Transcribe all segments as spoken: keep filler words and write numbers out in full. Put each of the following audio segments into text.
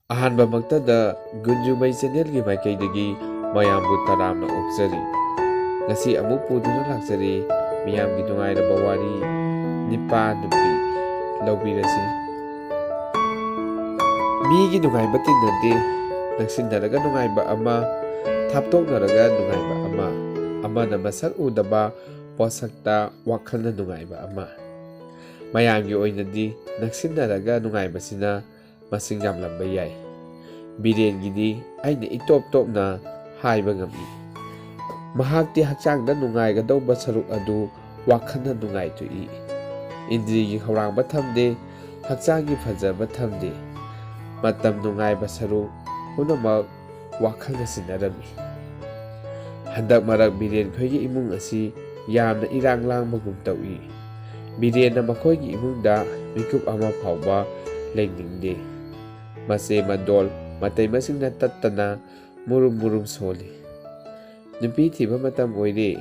ꯑꯍꯥꯟꯕꯃꯛꯇꯗ ꯒꯨꯟꯖꯨꯃꯩ ꯆꯦꯅꯦꯜꯒꯤ ꯃꯥꯏꯀꯩꯗꯒꯤ ꯃꯌꯥꯝꯕꯨ ꯇꯔꯥꯝꯅ ꯑꯣꯛꯆꯔꯤ꯫ ꯉꯁꯤ ꯑꯃꯨꯛ ꯄꯨꯗꯨꯅ ꯂꯥꯛꯆꯔꯤ ꯃꯤꯌꯥꯝꯒꯤ ꯅꯨꯡꯉꯥꯏꯔꯕ ꯋꯥꯔꯤ ꯅꯤꯄꯥ ꯅꯨꯄꯤ꯫ ꯂꯧꯕꯤꯔꯁꯤ꯫ ꯃꯤꯒꯤ ꯅꯨꯡꯉꯥꯏꯕ ꯇꯤꯟꯅꯗꯦ, ꯅꯛꯁꯤꯟꯅꯔꯒ ꯅꯨꯡꯉꯥꯏꯕ ꯑꯃ, ꯊꯥꯞꯇꯣꯛꯅꯔꯒ ꯅꯨꯡꯉꯥꯏꯕ ꯑꯃ, ꯑꯃꯅ ꯃꯁꯛ ꯎꯗꯕ ꯄꯣꯠꯁꯛꯇ ꯋꯥꯈꯜꯅ ꯅꯨꯡꯉꯥꯏꯕ ꯑꯃ꯫ ꯃꯌꯥꯝꯒꯤ ꯑꯣꯏꯅꯗꯤ ꯅꯛꯁꯤꯟꯅꯔꯒ ꯅꯨꯡꯉꯥꯏꯕꯁꯤꯅ ꯃꯁꯤꯡ ꯌꯥꯝꯂꯝꯕ ꯌꯥꯏ꯫ ꯕꯤꯔꯦꯟꯒꯤꯗꯤ ꯑꯩꯅ ꯏꯇꯣꯞ ꯇꯣꯞꯅ ꯍꯥꯏꯕ ꯉꯝꯃꯤ꯫ ꯃꯍꯥꯛꯇꯤ ꯍꯛꯆꯥꯡꯗ ꯅꯨꯡꯉꯥꯏꯒꯗꯧꯕ ꯁꯔꯨꯛ ꯑꯗꯨ ꯋꯥꯈꯜꯅ ꯅꯨꯡꯉꯥꯏꯊꯣꯛꯏ꯫ ꯏꯟꯗ꯭ꯔꯤꯒꯤ ꯈꯧꯔꯥꯡꯕ ꯊꯝꯗꯦ, ꯍꯛꯆꯥꯡꯒꯤ ꯐꯖꯕ ꯊꯝꯗꯦ꯫ ꯃꯇꯝ ꯅꯨꯡꯉꯥꯏꯕ ꯁꯔꯨꯛ ꯄꯨꯝꯅꯃꯛ ꯋꯥꯈꯜꯅ ꯁꯤꯟꯅꯔꯝꯃꯤ꯫ ꯍꯟꯗꯛ ꯃꯔꯛ ꯕꯤꯔꯦꯟ ꯈꯣꯏꯒꯤ ꯏꯃꯨꯡ ꯑꯁꯤ ꯌꯥꯝꯅ ꯏꯔꯥꯡ ꯂꯥꯡꯕꯒꯨꯝ ꯇꯧꯏ꯫ ꯕꯤꯔꯦꯟꯅ ꯃꯈꯣꯏꯒꯤ ꯏꯃꯨꯡꯗ ꯃꯤꯀꯨꯞ ꯑꯃ ꯐꯥꯎꯕ ꯂꯩꯅꯤꯡꯗꯦ꯫ ꯃꯆꯦ ꯃꯟꯗꯣꯜ ꯃꯇꯩ ꯃꯁꯤꯡꯅ ꯇꯠꯇꯅ ꯃꯨꯔꯨꯝ ꯃꯨꯔꯨꯝ ꯁꯣꯜꯂꯤ꯫ ꯅꯨꯄꯤ ꯊꯤꯕ ꯃꯇꯝ ꯑꯣꯏꯔꯦ꯫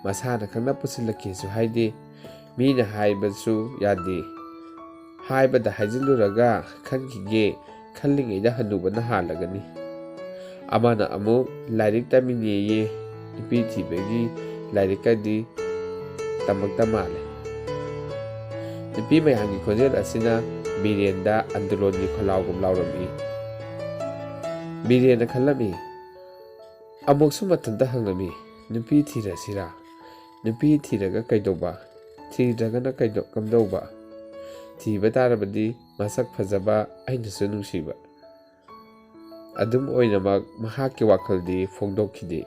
ꯃꯁꯥꯅ ꯈꯪꯅ ꯄꯨꯁꯤꯜꯂꯛꯀꯦꯁꯨ ꯍꯥꯏꯗꯦ꯫ ꯃꯤꯅ ꯍꯥꯏꯕꯁꯨ ꯌꯥꯗꯦ꯫ ꯍꯥꯏꯕꯗ ꯍꯥꯏꯖꯤꯜꯂꯨꯔꯒ ꯈꯟꯈꯤꯒꯦ ꯈꯜꯂꯤꯉꯩꯗ ꯍꯟꯅꯨꯕꯅ ꯍꯥꯜꯂꯒꯅꯤ꯫ ꯑꯃꯅ ꯑꯃꯨꯛ ꯂꯥꯏꯔꯤꯛ ꯇꯝꯃꯤꯅꯦꯌꯦ꯫ ꯅꯨꯄꯤ ꯊꯤꯕꯒꯤ ꯂꯥꯏꯔꯤꯛꯀꯗꯤ ꯇꯝꯃꯛꯇ ꯃꯥꯜꯂꯦ꯫ ꯅꯨꯄꯤ ꯃꯌꯥꯝꯒꯤ ꯈꯣꯟꯖꯦꯜ ꯑꯁꯤꯅ ꯕꯤꯔꯦꯟꯗ ꯑꯟꯗꯂꯣꯟꯒꯤ ꯈꯣꯜꯂꯥꯎꯒꯨꯝ ꯂꯥꯎꯔꯝꯃꯤ꯫ ꯕꯤꯔꯦꯟꯅ ꯈꯜꯂꯝꯃꯤ꯫ ꯑꯃꯨꯛꯁꯨ ꯃꯊꯟꯇ ꯍꯪꯂꯝꯃꯤ, "ꯅꯨꯄꯤ ꯊꯤꯔꯁꯤꯔꯥ? ꯅꯨꯄꯤ ꯊꯤꯔꯒ ꯀꯩꯗꯧꯕ? ꯊꯤꯗ꯭ꯔꯒꯅ ꯀꯩꯗꯧ-, ꯀꯝꯗꯧꯕ? ꯊꯤꯕ ꯇꯥꯔꯕꯗꯤ ꯃꯁꯛ ꯐꯖꯕ, ꯑꯩꯅꯁꯨ ꯅꯨꯡꯁꯤꯕ꯫" ꯑꯗꯨꯝ ꯑꯣꯏꯅꯃꯛ ꯃꯍꯥꯛꯀꯤ ꯋꯥꯈꯜꯗꯤ ꯐꯣꯡꯗꯣꯛꯈꯤꯗꯦ꯫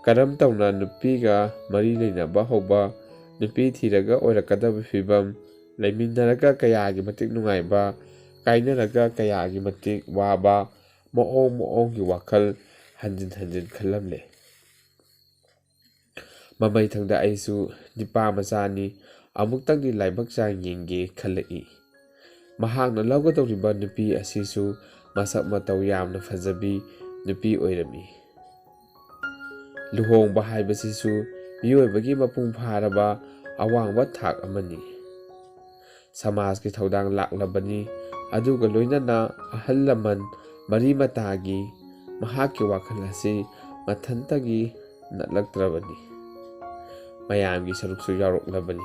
ꯀꯔꯝ ꯇꯧꯅ ꯅꯨꯄꯤꯒ ꯃꯔꯤ ꯂꯩꯅꯕ ꯍꯧꯕ, ꯅꯨꯄꯤ ꯊꯤꯔꯒ ꯑꯣꯏꯔꯛꯀꯗꯕ ꯐꯤꯕꯝ, ꯂꯩꯃꯤꯟꯅꯔꯒ ꯀꯌꯥꯒꯤ ꯃꯇꯤꯛ ꯅꯨꯡꯉꯥꯏꯕ, ꯀꯥꯏꯅꯔꯒ ꯀꯌꯥꯒꯤ ꯃꯇꯤꯛ ꯋꯥꯕ, ꯃꯑꯣꯡ ꯃꯑꯣꯡꯒꯤ ꯋꯥꯈꯜ ꯍꯟꯖꯤꯟ ꯍꯟꯖꯤꯟ ꯈꯜꯂꯝꯂꯦ꯫ ꯃꯃꯩꯊꯪꯗ ꯑꯩꯁꯨ ꯅꯤꯄꯥ ꯃꯆꯥꯅꯤ, ꯑꯃꯨꯛꯇꯪꯗꯤ ꯂꯥꯏꯕꯛ ꯆꯥꯡ ꯌꯦꯡꯒꯦ ꯈꯜꯂꯛꯏ꯫ ꯃꯍꯥꯛꯅ ꯂꯧꯒꯗꯧꯔꯤꯕ ꯅꯨꯄꯤ ꯑꯁꯤꯁꯨ ꯃꯁꯛ ꯃꯇꯧ ꯌꯥꯝꯅ ꯐꯖꯕꯤ ꯅꯨꯄꯤ ꯑꯣꯏꯔꯝꯃꯤ꯫ ꯂꯨꯍꯣꯡꯕ ꯍꯥꯏꯕꯁꯤꯁꯨ ꯃꯤꯑꯣꯏꯕꯒꯤ ꯃꯄꯨꯡ ꯐꯥꯔꯕ ꯑꯋꯥꯡꯕ ꯊꯥꯛ ꯑꯃꯅꯤ꯫ ꯁꯃꯥꯖꯀꯤ ꯊꯧꯗꯥꯡ ꯂꯥꯛꯂꯕꯅꯤ, ꯑꯗꯨꯒ ꯂꯣꯏꯅꯅ ꯑꯍꯜ ꯂꯃꯟ ꯃꯔꯤ ꯃꯇꯥꯒꯤ ꯃꯍꯥꯛꯀꯤ ꯋꯥꯈꯜ ꯑꯁꯤ ꯃꯊꯟꯇꯒꯤ ꯅꯠꯂꯛꯇ꯭ꯔꯕꯅꯤ꯫ ꯃꯌꯥꯝꯒꯤ ꯁꯔꯨꯛꯁꯨ ꯌꯥꯎꯔꯛꯂꯕꯅꯤ꯫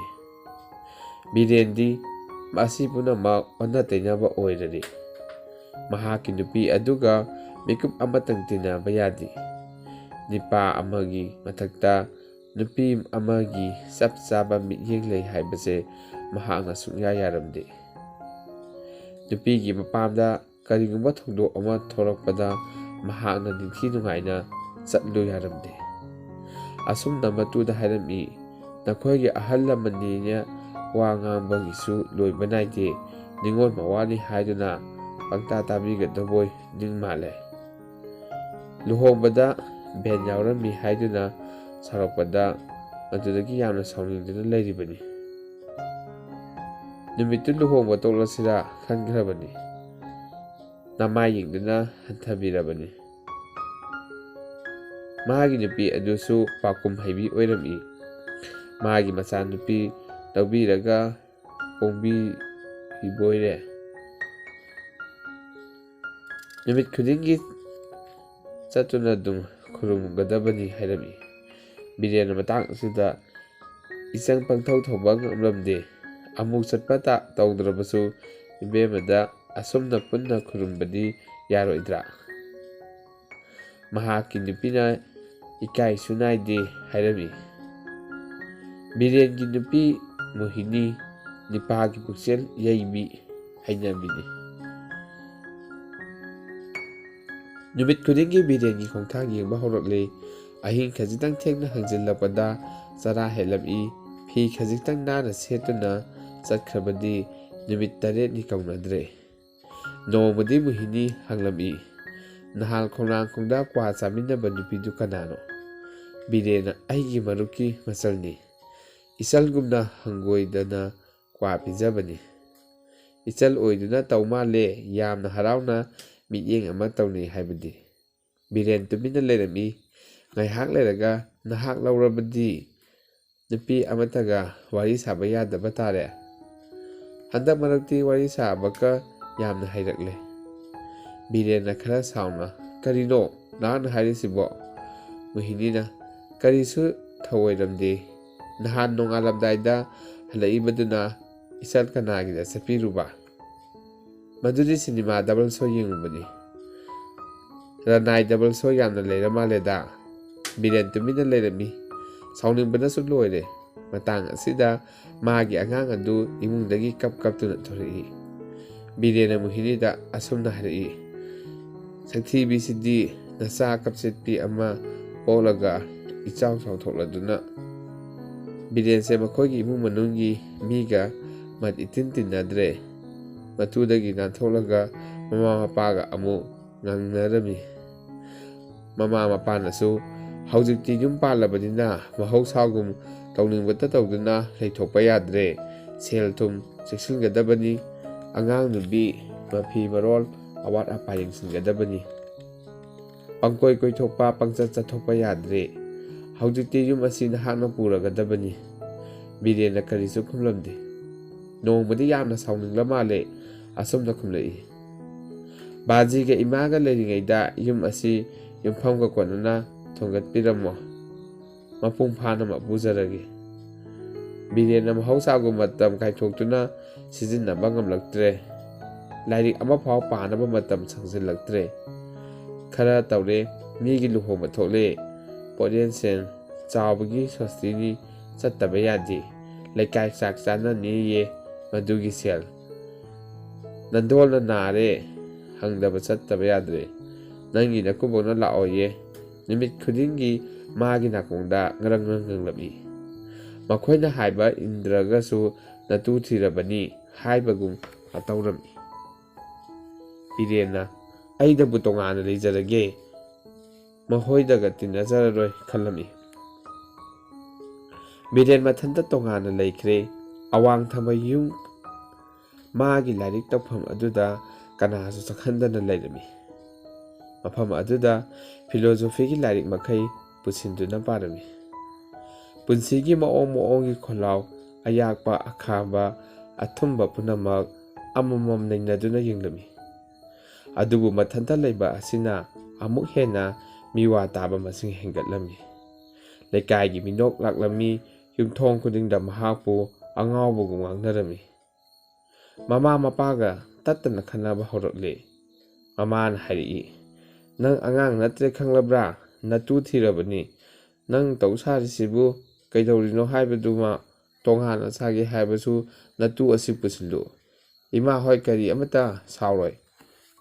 ꯕꯤꯔꯦꯟꯗꯤ ꯃꯁꯤ ꯄꯨꯝꯅꯃꯛ ꯑꯣꯟꯅ ꯇꯩꯅꯕ ꯑꯣꯏꯔꯔꯤ꯫ ꯃꯍꯥꯛꯀꯤ ꯅꯨꯄꯤ ꯑꯗꯨꯒ ꯃꯤꯀꯨꯞ ꯑꯃꯇꯪ ꯇꯤꯟꯅꯕ ꯌꯥꯗꯦ꯫ ꯅꯤꯄꯥ ꯑꯃꯒꯤ ꯃꯊꯛꯇ ꯅꯨꯄꯤ ꯑꯃꯒꯤ ꯆꯞ ꯆꯥꯕ ꯃꯤꯠꯌꯦꯡ ꯂꯩ ꯍꯥꯏꯕꯁꯦ ꯃꯍꯥꯛꯅ ꯁꯨꯡꯌꯥ ꯌꯥꯔꯝꯗꯦ꯫ ꯅꯨꯄꯤꯒꯤ ꯃꯄꯥꯝꯗ ꯀꯔꯤꯒꯨꯝꯕ ꯊꯧꯗꯣꯛ ꯑꯃ ꯊꯣꯛꯂꯛꯄꯗ ꯃꯍꯥꯛꯅ ꯅꯤꯡꯊꯤ ꯅꯨꯡꯉꯥꯏꯅ ꯆꯠꯂꯨ ꯌꯥꯔꯝꯗꯦ꯫ ꯑꯁꯨꯝꯅ ꯃꯇꯨꯗ ꯍꯥꯏꯔꯝꯃꯤ, "ꯅꯈꯣꯏꯒꯤ ꯑꯍꯜ ꯂꯃꯟꯅꯤꯅ ꯋꯥ ꯉꯥꯡꯕꯒꯤꯁꯨ ꯂꯣꯏꯕ ꯅꯥꯏꯗꯦ꯫ ꯅꯤꯉꯣꯜ ꯃꯋꯥꯅꯤ ꯍꯥꯏꯗꯨꯅ ꯄꯪꯇꯥ ꯇꯥꯕꯤꯒꯗꯕꯣꯏ ꯅꯤꯡ ꯃꯥꯜꯂꯦ꯫ ꯂꯨꯍꯣꯡꯕꯗ ꯚꯦꯟ ꯌꯥꯎꯔꯝꯃꯤ ꯍꯥꯏꯗꯨꯅ ꯁꯥꯎꯔꯛꯄꯗ ꯃꯗꯨꯗꯒꯤ ꯌꯥꯝꯅ ꯁꯥꯎꯅꯤꯡꯗꯨꯅ ꯂꯩꯔꯤꯕꯅꯤ꯫ ꯅꯨꯃꯤꯠꯇꯨ ꯂꯨꯍꯣꯡꯕ ꯇꯣꯛꯂꯁꯤꯔꯥ ꯈꯟꯈ꯭ꯔꯕꯅꯤ"꯫ ꯅꯃꯥꯏ ꯌꯦꯡꯗꯨꯅ ꯍꯟꯊꯕꯤꯔꯕꯅꯤ꯫ ꯃꯥꯒꯤ ꯅꯨꯄꯤ ꯑꯗꯨꯁꯨ ꯄꯥꯎꯈꯨꯝ ꯍꯩꯕꯤ ꯑꯣꯏꯔꯝꯃꯤ꯫ ꯃꯥꯒꯤ ꯃꯆꯥꯅꯨꯄꯤ ꯂꯧꯕꯤꯔꯒ ꯄꯣꯡꯕꯤꯕꯣꯏꯔꯦ꯫ ꯅꯨꯃꯤꯠ ꯈꯨꯗꯤꯡꯒꯤ ꯆꯠꯇꯨꯅ ꯑꯗꯨꯝ ꯈꯨꯔꯨꯝꯒꯗꯕꯅꯤ ꯍꯥꯏꯔꯝꯃꯤ꯫ ꯕꯤꯔꯦꯟꯅ ꯃꯇꯥꯡ ꯑꯁꯤꯗ ꯏꯆꯪ ꯄꯪꯊꯧ ꯊꯧꯕ ꯉꯝꯂꯝꯗꯦ꯫ ꯑꯃꯨꯛ ꯆꯠꯄ ꯇ-, ꯇꯧꯗ꯭ꯔꯕꯁꯨ ꯏꯕꯦꯝꯃꯗ ꯑꯁꯨꯝꯅ ꯄꯨꯟꯅ ꯈꯨꯔꯨꯝꯕꯗꯤ ꯌꯥꯔꯣꯏꯗ꯭ꯔꯥ? ꯃꯍꯥꯛꯀꯤ ꯅꯨꯄꯤꯅ ꯏꯀꯥꯏꯁꯨ ꯅꯥꯏꯗꯦ ꯍꯥꯏꯔꯝꯃꯤ꯫ ꯕꯤꯔꯦꯟꯒꯤ ꯅꯨꯄꯤ ꯃꯣꯍꯤꯅꯤ ꯅꯤꯄꯥꯒꯤ ꯄꯨꯛꯆꯦꯜ ꯌꯩꯕꯤ ꯍꯩꯅꯕꯤꯅꯤ꯫ ꯅꯨꯃꯤꯠ ꯈꯨꯗꯤꯡꯒꯤ ꯕꯤꯔꯦꯟꯒꯤ ꯈꯣꯡꯊꯥꯡ ꯌꯦꯡꯕ ꯍꯧꯔꯛꯂꯦ꯫ ꯑꯍꯤꯡ ꯈꯖꯤꯛꯇꯪ ꯊꯦꯡꯅ ꯍꯟꯖꯤꯜꯂꯛꯄꯗ ꯆꯔꯥ ꯍꯦꯜꯂꯝꯏ꯫ ꯐꯤ ꯈꯖꯤꯛꯇꯪ ꯅꯥꯟꯅ ꯁꯦꯠꯇꯨꯅ ꯆꯠꯈ꯭ꯔꯕꯗꯤ ꯅꯨꯃꯤꯠ ꯇꯔꯦꯠꯅꯤ ꯀꯧꯅꯗ꯭ꯔꯦ꯫ ꯅꯣꯡꯃꯗꯤ ꯃꯣꯍꯤꯅꯤ ꯍꯪꯂꯝꯏ, "ꯅꯍꯥꯟ ꯈꯣꯡꯅꯥꯡ ꯈꯣꯡꯗ ꯀ꯭ꯋꯥ ꯆꯥꯃꯤꯟꯅꯕ ꯅꯨꯄꯤꯗꯨ ꯀꯅꯥꯅꯣ?" ꯕꯤꯔꯦꯟꯅ, "ꯑꯩꯒꯤ ꯃꯔꯨꯞꯀꯤ ꯃꯆꯜꯅꯤ꯫ ꯏꯆꯜꯒꯨꯝꯅ ꯍꯪꯒꯣꯏꯗꯅ ꯀ꯭ꯋꯥ ꯄꯤꯖꯕꯅꯤ꯫ ꯏꯆꯜ ꯑꯣꯏꯗꯨꯅ ꯇꯧ ꯃꯥꯜꯂꯦ, ꯌꯥꯝꯅ ꯍꯔꯥꯎꯅ ꯃꯤꯠꯌꯦꯡ ꯑꯃ ꯇꯧꯅꯩ ꯍꯥꯏꯕꯗꯤ"꯫ ꯕꯤꯔꯦꯟ ꯇꯨꯃꯤꯟꯅ ꯂꯩꯔꯝꯃꯤ꯫ ꯉꯥꯏꯍꯥꯛ ꯂꯩꯔꯒ, "ꯅꯍꯥꯛ ꯂꯧꯔꯕꯗꯤ ꯅꯨꯄꯤ ꯑꯃꯠꯇꯒ ꯋꯥꯔꯤ ꯁꯥꯕ ꯌꯥꯗꯕ ꯇꯥꯔꯦ꯫ ꯍꯟꯗꯛ ꯃꯔꯛꯇꯤ ꯋꯥꯔꯤ ꯁꯥꯕꯒ ꯌꯥꯝꯅ ꯍꯩꯔꯛꯂꯦ꯫ ꯕꯤꯔꯦꯟꯅ ꯈꯔ ꯁꯥꯎꯅ, "ꯀꯔꯤꯅꯣ ꯅꯍꯥꯛꯅ ꯍꯥꯏꯔꯤꯁꯤꯕꯣ?" ꯃꯣꯍꯤꯅꯤꯅ, "ꯀꯔꯤꯁꯨ ꯊꯧꯑꯣꯏꯔꯝꯗꯦ꯫ ꯅꯍꯥꯟ ꯅꯣꯡꯉꯥꯜꯂꯝꯗꯥꯏꯗ ꯍꯜꯂꯛꯏꯕꯗꯨꯅ ꯏꯆꯟ ꯀꯅꯥꯒꯤꯗ ꯆꯠꯄꯤꯔꯨꯕ?" "ꯃꯗꯨꯗꯤ ꯁꯤꯅꯦꯃꯥ ꯗꯕꯜ ꯁꯣ ꯌꯦꯡꯉꯨꯕꯅꯤ꯫ ꯔꯅꯥꯏ ꯗꯕꯜ ꯁꯣ ꯌꯥꯝꯅ ꯂꯩꯔ ꯃꯥꯜꯂꯦꯗ꯫" ꯕꯤꯔꯦꯟ ꯇꯨꯃꯤꯟꯅ ꯂꯩꯔꯝꯃꯤ꯫ ꯁꯥꯎꯅꯤꯡꯕꯅꯁꯨ ꯂꯣꯏꯔꯦ꯫ ꯃꯇꯥꯡ ꯑꯁꯤꯗ ꯃꯥꯒꯤ ꯑꯉꯥꯡ ꯑꯗꯨ ꯏꯃꯨꯡꯗꯒꯤ ꯀꯞ ꯀꯞꯇꯨꯅ ꯊꯣꯔꯛꯏ꯫ ꯕꯤꯔꯦꯟꯅ ꯃꯣꯍꯤꯅꯤꯗ ꯑꯁꯨꯝꯅ ꯍꯥꯏꯔꯛꯏ, "ꯁꯛꯊꯤꯕꯤꯁꯤꯗꯤ ꯅꯆꯥ ꯀꯞꯆꯦꯠꯄꯤ ꯑꯃ ꯄꯣꯛꯂꯒ ꯏꯆꯥꯎ ꯆꯥꯎꯊꯣꯛꯂꯗꯨꯅ꯫" ꯕꯤꯔꯦꯟꯁꯦ ꯃꯈꯣꯏꯒꯤ ꯏꯃꯨꯡ ꯃꯅꯨꯡꯒꯤ ꯃꯤꯒ ꯃꯠ ꯏꯇꯤꯟ ꯇꯤꯟꯅꯗ꯭ꯔꯦ꯫ ꯃꯇꯨꯗꯒꯤ ꯅꯥꯟꯊꯣꯛꯂꯒ ꯃꯃꯥ ꯃꯄꯥꯒ ꯑꯃꯨꯛ ꯉꯥꯡꯅꯔꯝꯃꯤ꯫ ꯃꯃꯥ ꯃꯄꯥꯅꯁꯨ, "ꯍꯧꯖꯤꯛꯇꯤ ꯌꯨꯝ ꯄꯥꯜꯂꯕꯅꯤꯅ ꯃꯍꯧꯁꯥꯒꯨꯝ ꯇꯧꯅꯤꯡꯕꯇ ꯇꯧꯗꯨꯅ ꯂꯩꯊꯣꯛꯄ ꯌꯥꯗ꯭ꯔꯦ꯫ ꯁꯦꯜ ꯊꯨꯝ ꯆꯦꯛꯁꯤꯟꯒꯗꯕꯅꯤ꯫ ꯑꯉꯥꯡ ꯅꯨꯄꯤ ꯃꯐꯤ ꯃꯔꯣꯜ ꯑꯋꯥꯠ ꯑꯄꯥ ꯌꯦꯡꯁꯤꯟꯒꯗꯕꯅꯤ꯫ ꯄꯪꯀꯣꯏ ꯀꯣꯏꯊꯣꯛꯄ, ꯄꯪꯆꯠ ꯆꯠꯊꯣꯛꯄ ꯌꯥꯗ꯭ꯔꯦ꯫ ꯍꯧꯖꯤꯛꯇꯤ ꯌꯨꯝ ꯑꯁꯤ ꯅꯍꯥꯛꯅ ꯄꯨꯔꯒꯗꯕꯅꯤ꯫" ꯕꯤꯔꯦꯟꯅ ꯀꯔꯤꯁꯨ ꯈꯨꯝꯂꯝꯗꯦ꯫ ꯅꯣꯡꯃꯗꯤ ꯌꯥꯝꯅ ꯁꯥꯎꯅꯤꯡꯂ ꯃꯥꯜꯂꯦ꯫ ꯑꯁꯨꯝꯅ ꯈꯨꯝꯂꯛꯏ, "ꯕꯥꯖꯤꯒ ꯏꯃꯥꯒ ꯂꯩꯔꯤꯉꯩꯗ ꯌꯨꯝ ꯑꯁꯤ ꯌꯨꯝꯐꯝꯒ ꯀꯣꯟꯅꯅ ꯊꯣꯡꯒꯠꯄꯤꯔꯝꯃꯣ꯫ ꯃꯄꯨꯡ ꯐꯥꯅ ꯃꯄꯨꯖꯔꯒꯦ꯫" ꯕꯤꯔꯦꯟꯅ ꯃꯍꯧꯁꯥꯒꯨꯝ ꯃꯇꯝ ꯀꯥꯏꯊꯣꯛꯇꯨꯅ ꯁꯤꯖꯤꯟꯅꯕ ꯉꯝꯂꯛꯇ꯭ꯔꯦ꯫ ꯂꯥꯏꯔꯤꯛ ꯑꯃꯐꯥꯎ ꯄꯥꯅꯕ ꯃꯇꯝ ꯁꯪꯖꯤꯜꯂꯛꯇ꯭ꯔꯦ꯫ ꯈꯔ ꯇꯧꯔꯦ, ꯃꯤꯒꯤ ꯂꯨꯍꯣꯡꯕ ꯊꯣꯛꯂꯦ꯫ ꯄꯣꯠꯌꯦꯟ ꯁꯦꯟ ꯆꯥꯎꯕꯒꯤ ꯁꯣꯁꯇꯤꯅꯤ, ꯆꯠꯇꯕ ꯌꯥꯗꯦ꯫ ꯂꯩꯀꯥꯏ ꯆꯥꯛ ꯆꯥꯅꯅꯤꯌꯦ, ꯃꯗꯨꯒꯤ ꯁꯦꯜ꯫ ꯅꯟꯗꯣꯜꯅ ꯅꯥꯔꯦ, ꯍꯪꯗꯕ ꯆꯠꯇꯕ ꯌꯥꯗ꯭ꯔꯦ꯫ ꯅꯪꯒꯤ ꯅꯀꯨꯕꯣꯛꯅ ꯂꯥꯛꯑꯣꯌꯦ꯫ ꯅꯨꯃꯤꯠ ꯈꯨꯗꯤꯡꯒꯤ ꯃꯥꯒꯤ ꯅꯥꯀꯣꯡꯗ ꯉꯔꯪ ꯉꯔꯪ ꯉꯪꯂꯝꯏ꯫ ꯃꯈꯣꯏꯅ ꯍꯥꯏꯕ ꯏꯟꯗ꯭ꯔꯒꯁꯨ ꯅꯇꯨ ꯊꯤꯔꯕꯅꯤ ꯍꯥꯏꯕꯒꯨꯝ ꯇꯧꯔꯝꯏ꯫ ꯕꯤꯔꯦꯟꯅ, "ꯑꯩꯗꯕꯨ ꯇꯣꯉꯥꯟꯅ ꯂꯩꯖꯔꯒꯦ, ꯃꯈꯣꯏꯗꯒ ꯇꯤꯟꯅꯖꯔꯔꯣꯏ" ꯈꯜꯂꯝꯏ꯫ ꯕꯤꯔꯦꯟ ꯃꯊꯟꯇ ꯇꯣꯉꯥꯟꯅ ꯂꯩꯈ꯭ꯔꯦ꯫ ꯑꯋꯥꯡ ꯊꯪꯕ ꯌꯨꯝ ꯃꯥꯒꯤ ꯂꯥꯏꯔꯤꯛ ꯇꯧꯐꯝ ꯑꯗꯨꯗ ꯀꯅꯥꯁꯨ ꯆꯪꯍꯟꯗꯅ ꯂꯩꯔꯝꯃꯤ꯫ ꯃꯐꯝ ꯑꯗꯨꯗ ꯐꯤꯂꯣꯖꯣꯐꯤꯒꯤ ꯂꯥꯏꯔꯤꯛ ꯃꯈꯩ ꯄꯨꯁꯤꯟꯗꯨꯅ ꯄꯥꯔꯝꯃꯤ꯫ ꯄꯨꯟꯁꯤꯒꯤ ꯃꯑꯣꯡ ꯃꯑꯣꯡꯒꯤ ꯈꯣꯜꯂꯥꯎ, ꯑꯌꯥꯛꯄ, ꯑꯈꯥꯕ, ꯑꯊꯨꯝꯕ ꯄꯨꯝꯅꯃꯛ ꯑꯃꯃꯝ ꯅꯩꯅꯗꯨꯅ ꯌꯦꯡꯂꯝꯃꯤ꯫ ꯑꯗꯨꯕꯨ ꯃꯊꯟꯇ ꯂꯩꯕ ꯑꯁꯤꯅ ꯑꯃꯨꯛ ꯍꯦꯟꯅ ꯃꯤꯋꯥ ꯇꯥꯕ ꯃꯁꯤꯡ ꯍꯦꯟꯒꯠꯂꯝꯃꯤ꯫ ꯂꯩꯀꯥꯏꯒꯤ ꯃꯤꯅꯣꯛ ꯂꯥꯛꯂꯝꯃꯤ, ꯌꯨꯝꯊꯣꯡ ꯈꯨꯗꯤꯡꯗ ꯃꯍꯥꯛꯄꯨ ꯑꯉꯥꯎꯕꯒꯨꯝ ꯉꯥꯡꯅꯔꯝꯃꯤ꯫ ꯃꯃꯥ ꯃꯄꯥꯒ ꯇꯠꯇꯅ ꯈꯟꯅꯕ ꯍꯧꯔꯛꯂꯦ꯫ ꯃꯃꯥꯅ ꯍꯥꯏꯔꯛꯏ, "ꯅꯪ ꯑꯉꯥꯡ ꯅꯠꯇ꯭ꯔꯦ ꯈꯪꯂꯕ꯭ꯔꯥ? ꯅꯇꯨ ꯊꯤꯔꯕꯅꯤ꯫ ꯅꯪ ꯇꯧ ꯁꯥꯔꯤꯁꯤꯕꯨ ꯀꯩꯗꯧꯔꯤꯅꯣ ꯍꯥꯏꯕꯗꯨꯃ ꯇꯣꯉꯥꯟꯅ ꯁꯥꯒꯦ ꯍꯥꯏꯕꯁꯨ ꯅꯇꯨ ꯑꯁꯤ ꯄꯨꯁꯤꯜꯂꯨ꯫ ꯏꯃꯥ ꯍꯣꯏ ꯀꯔꯤ ꯑꯃꯠꯇ ꯁꯥꯎꯔꯣꯏ꯫"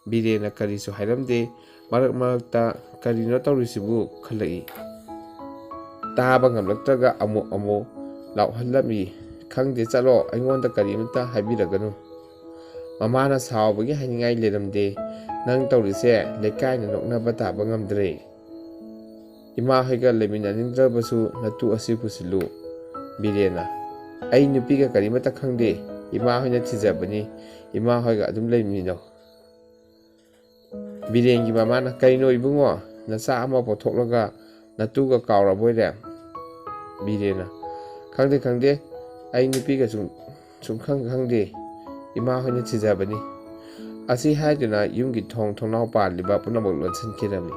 ꯕꯤꯔꯦꯟꯅ ꯀꯔꯤꯁꯨ ꯍꯥꯏꯔꯝꯗꯦ꯫ ꯃꯔꯛ ꯃꯔꯛꯇ "ꯀꯔꯤꯅꯣ ꯇꯧꯔꯤꯁꯤꯕꯨ?" ꯈꯜꯂꯛꯏ꯫ ꯇꯥꯕ ꯉꯝꯂꯛꯇ꯭ꯔꯒ ꯑꯃꯨꯛ ꯑꯃꯨꯛ ꯂꯥꯎꯍꯜꯂꯝꯃꯤ, "ꯈꯪꯗꯦ, ꯆꯠꯂꯣ, ꯑꯩꯉꯣꯟꯗ ꯀꯔꯤꯃꯇ ꯍꯥꯏꯕꯤꯔꯒꯅꯨ꯫" ꯃꯃꯥꯅ ꯁꯥꯎꯕꯒꯤ ꯍꯥꯏꯅꯤꯡꯉꯥꯏ ꯂꯩꯔꯝꯗꯦ꯫ "ꯅꯪ ꯇꯧꯔꯤꯁꯦ ꯂꯩꯀꯥꯏꯅ ꯅꯣꯛꯅꯕ ꯇꯥꯕ ꯉꯝꯗ꯭ꯔꯦ꯫ ꯏꯃꯥ ꯍꯣꯏꯒ ꯂꯩꯃꯤꯟꯅꯅꯤꯡꯗ꯭ꯔꯕꯁꯨ ꯅꯇꯨ ꯑꯁꯤ ꯄꯨꯁꯤꯜꯂꯨ꯫" ꯕꯤꯔꯦꯟꯅ, "ꯑꯩ ꯅꯨꯄꯤꯒ ꯀꯔꯤꯃꯠꯇ ꯈꯪꯗꯦ, ꯏꯃꯥ ꯍꯣꯏꯅ ꯊꯤꯖꯕꯅꯤ, ꯏꯃꯥ ꯍꯣꯏꯒ ꯑꯗꯨꯝ ꯂꯩꯃꯤꯟꯅꯧ꯫" ꯕꯤꯔꯦꯟꯒꯤ ꯃꯃꯥꯅ, "ꯀꯩꯅꯣ ꯏꯕꯨꯡꯉꯣ, ꯅꯆꯥ ꯑꯃ ꯄꯣꯛꯊꯣꯛꯂꯒ ꯅꯇꯨꯒ ꯀꯥꯎꯔꯕꯣꯏꯔꯦ?" ꯕꯤꯔꯦꯟꯅ, "ꯈꯪꯗꯦ, ꯈꯪꯗꯦ, ꯑꯩ ꯅꯨꯄꯤꯒ ꯁꯨꯝ ꯁꯨꯝꯈꯪ ꯈꯪꯗꯦ, ꯏꯃꯥ ꯍꯣꯏꯅ ꯊꯤꯖꯕꯅꯤ꯫" ꯑꯁꯤ ꯍꯥꯏꯗꯨꯅ ꯌꯨꯝꯒꯤ ꯊꯣꯡ ꯊꯣꯡꯅꯥꯎ ꯄꯥꯜꯂꯤꯕ ꯄꯨꯝꯅꯃꯛ ꯂꯣꯟꯁꯤꯟꯈꯤꯔꯝꯃꯤ꯫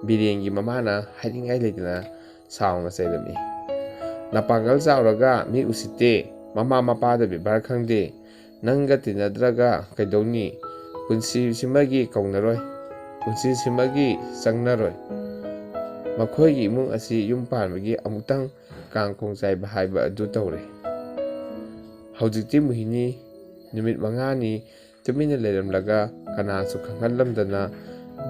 ꯕꯤꯔꯦꯟꯒꯤ ꯃꯃꯥꯅ ꯍꯥꯏꯅꯤꯡꯉꯥꯏ ꯂꯩꯇꯅ ꯁꯥꯎꯅ ꯆꯩꯔꯝꯃꯤ꯫ "ꯅꯄꯥꯡꯒꯜ ꯆꯥꯎꯔꯒ ꯃꯤ ꯎꯁꯤꯠꯇꯦ, ꯃꯃꯥ ꯃꯄꯥꯗ ꯕꯦꯕꯥꯔ ꯈꯪꯗꯦ, ꯅꯪꯒ ꯇꯤꯟꯅꯗ꯭ꯔꯒ ꯀꯩꯗꯧꯅꯤ? ꯄꯨꯟꯁꯤꯁꯤꯃꯒꯤ ꯀꯧꯅꯔꯣꯏ, ꯄꯨꯟꯁꯤꯁꯤꯃꯒꯤ ꯆꯪꯅꯔꯣꯏ꯫ ꯃꯈꯣꯏꯒꯤ ꯏꯃꯨꯡ ꯑꯁꯤ ꯌꯨꯝ ꯄꯥꯟꯕꯒꯤ ꯑꯃꯨꯛꯇꯪ ꯀꯥꯡ ꯈꯣꯡ ꯆꯥꯏꯕ ꯍꯥꯏꯕ ꯑꯗꯨ ꯇꯧꯔꯦ꯫" ꯍꯧꯖꯤꯛꯇꯤ ꯃꯣꯍꯤꯅꯤ ꯅꯨꯃꯤꯠ ꯃꯉꯥꯅꯤ ꯇꯨꯃꯤꯟꯅ ꯂꯩꯔꯝꯂꯒ ꯀꯅꯥꯁꯨ ꯈꯪꯍꯜꯂꯝꯗꯅ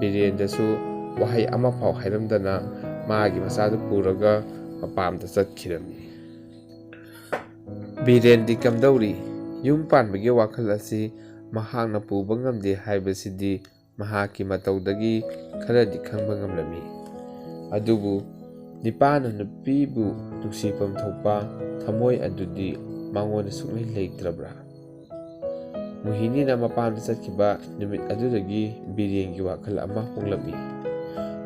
ꯕꯤꯔꯦꯟꯗꯁꯨ ꯋꯥꯍꯩ ꯑꯃꯐꯥꯎ ꯍꯥꯏꯔꯝꯗꯅ ꯃꯥꯒꯤ ꯃꯆꯥꯗꯨ ꯄꯨꯔꯒ ꯃꯄꯥꯝꯗ ꯆꯠꯈꯤꯔꯝꯃꯤ꯫ ꯕꯤꯔꯦꯟꯗꯤ ꯀꯝꯗꯧꯔꯤ? ꯌꯨꯝ ꯄꯥꯟꯕꯒꯤ ꯋꯥꯈꯜ ꯑꯁꯤ ꯃꯍꯥꯛꯅ ꯄꯨꯕ ꯉꯝꯗꯦ ꯍꯥꯏꯕꯁꯤꯗꯤ ꯃꯍꯥꯛꯀꯤ ꯃꯇꯧꯗꯒꯤ ꯈꯔꯗꯤ ꯈꯪꯕ ꯉꯝꯂꯝꯃꯤ꯫ ꯑꯗꯨꯕꯨ ꯅꯤꯄꯥꯅ ꯅꯨꯄꯤꯕꯨ ꯅꯨꯡꯁꯤꯐꯝ ꯊꯣꯛꯄ ꯊꯃꯣꯏ ꯑꯗꯨꯗꯤ ꯃꯉꯣꯟꯗ ꯁꯨꯡꯂꯩ ꯂꯩꯇ꯭ꯔꯕ꯭ꯔꯥ? ꯃꯣꯍꯤꯅꯤꯅ ꯃꯄꯥꯝꯗ ꯆꯠꯈꯤꯕ ꯅꯨꯃꯤꯠ ꯑꯗꯨꯗꯒꯤ ꯕꯤꯔꯦꯟꯒꯤ ꯋꯥꯈꯜ ꯑꯃ ꯍꯣꯡꯂꯝꯃꯤ꯫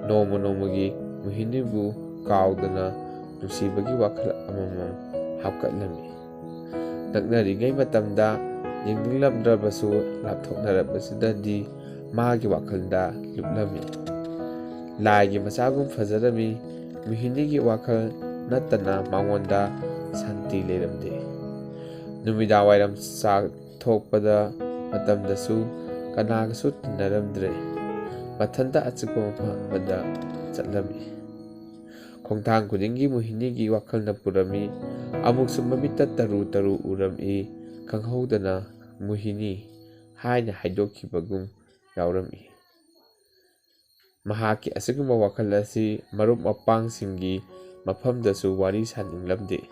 ꯅꯣꯡꯃ ꯅꯣꯡꯃꯒꯤ ꯃꯣꯍꯤꯅꯤꯕꯨ ꯀꯥꯎꯗꯅ ꯅꯨꯡꯁꯤꯕꯒꯤ ꯋꯥꯈꯜ ꯑꯃꯃꯝ ꯍꯥꯞꯀꯠꯂꯝꯃꯤ꯫ ꯅꯛꯅꯔꯤꯉꯩ ꯃꯇꯝꯗ ꯌꯦꯡꯅꯤꯡꯂꯝꯗ꯭ꯔꯕꯁꯨ ꯂꯥꯞꯊꯣꯛꯅꯔꯕꯁꯤꯗꯗꯤ ꯃꯥꯒꯤ ꯋꯥꯈꯜꯗ ꯂꯨꯞꯂꯝꯃꯤ꯫ ꯂꯥꯏꯒꯤ ꯃꯆꯥꯒꯨꯝ ꯐꯖꯔꯝꯃꯤ꯫ ꯃꯣꯍꯤꯅꯤꯒꯤ ꯋꯥꯈꯜ ꯅꯠꯇꯅ ꯃꯉꯣꯟꯗ ꯁꯥꯟꯇꯤ ꯂꯩꯔꯝꯗꯦ꯫ ꯅꯨꯃꯤꯗꯥꯡꯋꯥꯏꯔꯝ ꯆꯥꯛ ꯊꯣꯛꯄꯗ ꯃꯇꯝꯗꯁꯨ ꯀꯅꯥꯒꯁꯨ ꯇꯤꯟꯅꯔꯝꯗ꯭ꯔꯦ꯫ ꯃꯊꯟꯇ ꯑꯆꯤꯛꯄ ꯃꯐꯝ ꯑꯃꯗ ꯆꯠꯂꯝꯃꯤ꯫ ꯈꯣꯡꯊꯥꯡ ꯈꯨꯗꯤꯡꯒꯤ ꯃꯣꯍꯤꯅꯤꯒꯤ ꯋꯥꯈꯜꯅ ꯄꯨꯔꯝꯃꯤ꯫ ꯑꯃꯨꯛꯁꯨ ꯃꯃꯤꯠꯇ ꯇꯔꯨ ꯇꯔꯨ ꯎꯔꯝꯃꯤ꯫ ꯈꯪꯍꯧꯗꯅ "ꯃꯣꯍꯤꯅꯤ" ꯍꯥꯏꯅ ꯍꯥꯏꯗꯣꯛꯈꯤꯕꯒꯨꯝ ꯌꯥꯎꯔꯝꯃꯤ꯫ ꯃꯍꯥꯛꯀꯤ ꯑꯁꯤꯒꯨꯝꯕ ꯋꯥꯈꯜ ꯑꯁꯤ ꯃꯔꯨꯞ ꯃꯄꯥꯡꯁꯤꯡꯒꯤ ꯃꯐꯝꯗꯁꯨ ꯋꯥꯔꯤ ꯁꯥꯅꯤꯡꯂꯝꯗꯦ꯫